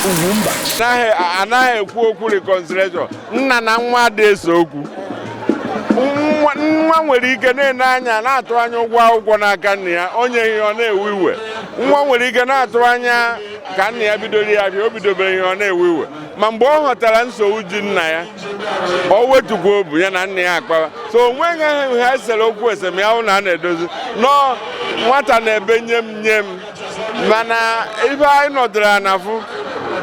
Ugwumba. Anaghị ekwu okwu reconciliation. Nna na nwa dị ese okwu. Nwa nwere ike na-ene anya, na-atụ anya ụgwọ akwụkwọ n'aka nna ya, onye ihe ọ na-ewe iwe. Nwa nwere ike na-atụ anya ka nna ya bidoro ya bịa, o bidobere ihe, ọ na-ewe iwe. Ma mgbe ọ ghọtara nsogbu ji nna ya, o wetukwa obu ya na nna ya akpawa. So o nweghị ha esere okwu esem ya hụ na a na-edozi nọọ. Nwata na-ebe nye m, nye m, mana ibe anyị nọdụrụ na afụ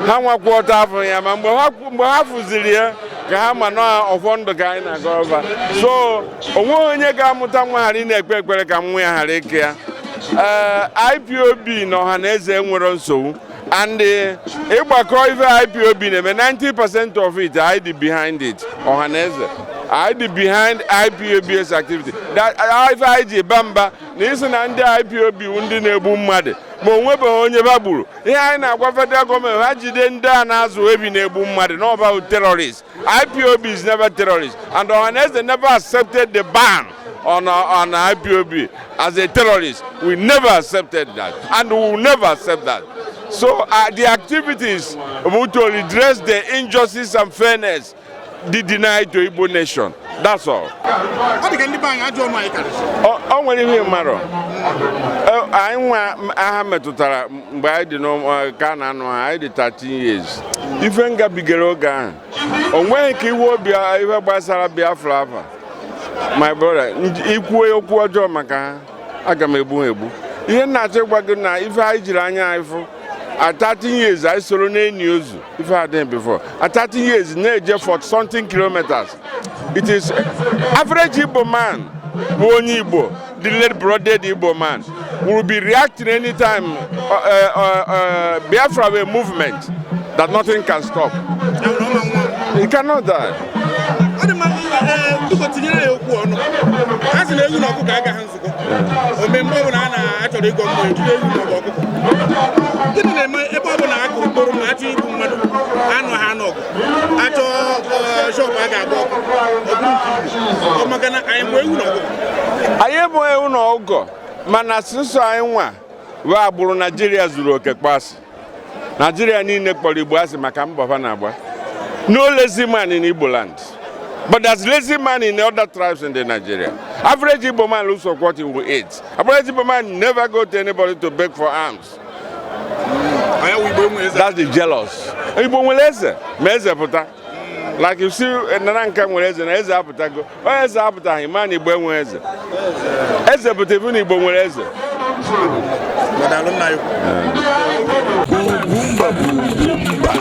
ha nwakwa ọtọ afọ ya. Ma mgbe ha fụziri ya ka ha ma na ọfọ ndụ ka anyị na-aga ọba. So onweghị onye ga-amụta nwa ghara ị na-ekpe ekpere ka nwa ya ghara ike ya. Ee, IPOB na ọha na eze nwere nsogbu, and ịgbakọ ife IPOB na-eme, 90% of it, I dị behind it. Ọha na eze, I dị behind IPOB's activity. That ife anyị ji ba mba na isi na ndị IPOB wụ ndị na-egbu mmadụ, ma o nwebeghị onye ba gburu. Ihe anyị na-agwa federal gọọmenti, ha jide ndị a na-azụ ebi na-egbu mmadụ n'ọba bụ terrorist. IPOB is never terrorist, and Ọhaneze never accepted the ban on IPOB as a terrorist. We never accepted that, and we will never accept that. So the activities to redress the injustice and fairness dị denied to Igbo nation. That's all. Ọ dị ka ndị be anyị, ajọ ọnụ anyị karịsịrị. O nwere ihe mmadụ anyị nwa agha metụtara mgbe anyị dị ka a na-anụ ha, anyị dị 13 years. Ife ngabigara oge ahụ, o nweghị ka iwe obi ife gbasara Biafra afa. My brother, ikwuo okwu ọjọọ maka ha, aga m egbu ha egbu. Ihe m na-achọ ịgwa gị na ife anyị jiri anya anyị fụ at 13 years, anyị soro n'enyi ozu ife adịghị before. At 13 years, na-eje for something kilometers. It is average Igbo man bụ onye Igbo, the late blooded Igbo man will be reacting anytime Biafra were movement that nothing can stop. Ya nwere ọma nwa. He cannot die. Ọ dị mma. Ee, biko tinyere ya okwu ọnụ. A sị na ewu na ọkụkọ agaghị nzukọ. Ome mgbe ọbụla a na-achọrọ ịgọ mmụọ, ejide ewu maọbụ ọkụkọ. Gịnị na-eme ebe ọbụla a kụrụ mkpụrụ ma achọ igbu mmadụ, anụ ha anụ ọgụ, achọ shop a ga-agba ọkụ, ọ bụrụ nke Igbo? Ọ maka na anyị bụ ewu na ọkụkọ? Anyị ebughị ewu na ọgọ, mana sịsọ anyị nwa wee agbụrụ Naijiria zuru oke kpasị. Naijiria niile kpọrọ Igbo asị maka mbọ ha na-agba. No lazy man in Igbo land, but there's lazy man in other tribes in the Nigeria. Average Igbo man looks for what he will eat. Average Igbo man never go to anybody to beg for alms. Anyị wụ Igbo enwe eze. That's the jealous. Igbo nwere eze, ma eze pụta, like you see, nana nka nwere eze na eze apụtago. Onye eze apụtaghị, ma na Igbo enwe eze. Eze pụta, ifu na Igbo nwere eze. Daalụ, nna ya ukwu. Ugwumba bụ Ugwumba.